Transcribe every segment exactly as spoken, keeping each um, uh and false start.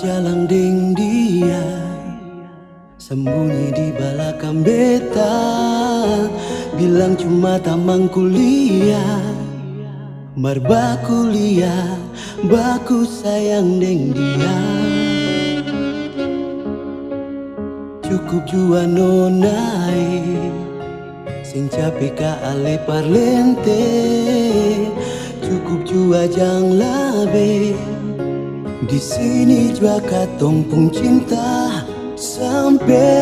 Jalang deng dia, sambunyi di balakang beta, bilang cuma tamang kuliah, mar bakuliah, baku sayang deng dia. Cukup jua nona e, seng cape ka ale parlente, cukup jua jang labe. Di sini jua katong pung cinta sampe.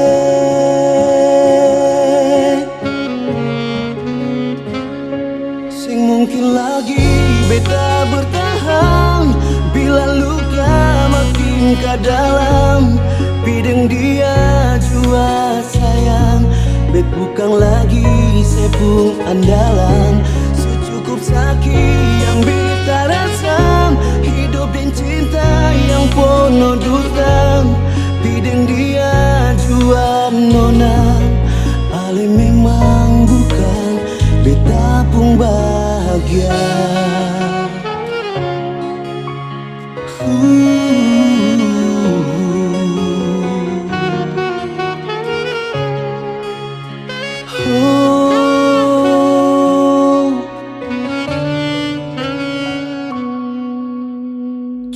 Seng mungkin lagi beta bertahan bila luka makin ka dalam. Pi deng dia jua sayang, bet bukang lagi se pung andalan. Su cukup saki yang beta rasa, hidop deng cinta yang pono dusta. Pi deng dia jua nona, ale memang bukang beta pung bahagia.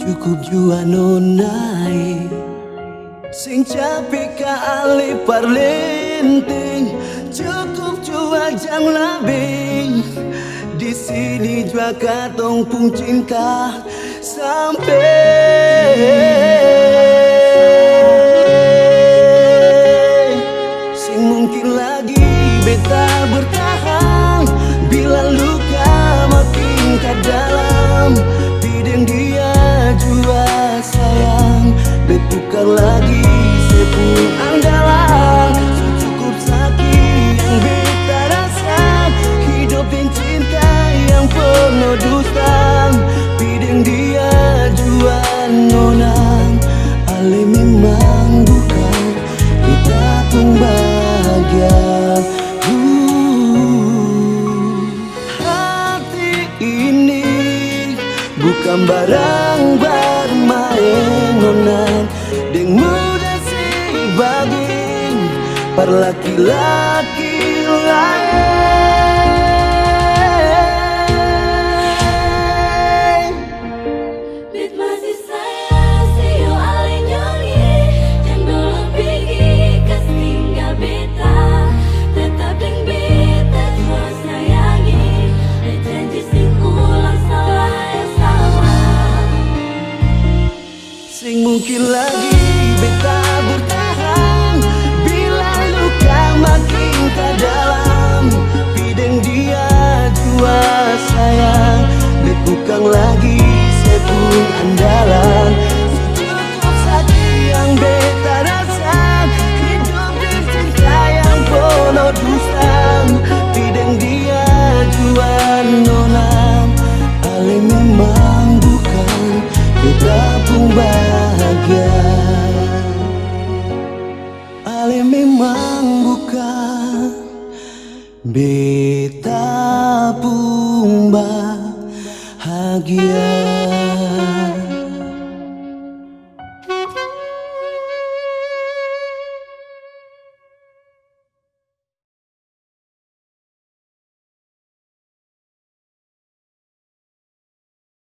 Cukup jua nona e, seng cape ka ale parlente, cukup jua jang labe. Di sini jua katong pung cinta sampe. Seng mungkin lagi beta bertahan bila luka makin ka dalam. Pi deng dia jua sayang, bet bukang lagi se pung andalan. Su cukup saki yang beta rasa, hidop deng cinta yang pono dusta. Pi deng dia jua nona, ale memang bukang beta pung bahagia. Uh. Hati ini bukang barang barmaen, nona, deng muda se bagin par laki-laki laen. Bet masih sayang, sio ale nyonge, jang dolo pigi kas tinggal beta. Tetap deng beta jua sayangi, bajanji seng ulang salah yang sama. Seng mungkin lagi beta bertahan bila luka makin ka dalam. Pi deng dia jua sayang, bet bukang lagi se pung andalan. Su cukup saki yang beta rasa, hidup deng cinta yang pono dusta. Pi deng dia jua nona, ale memang bukang beta pung bahagia. Ale memang bukang beta pung bahagia.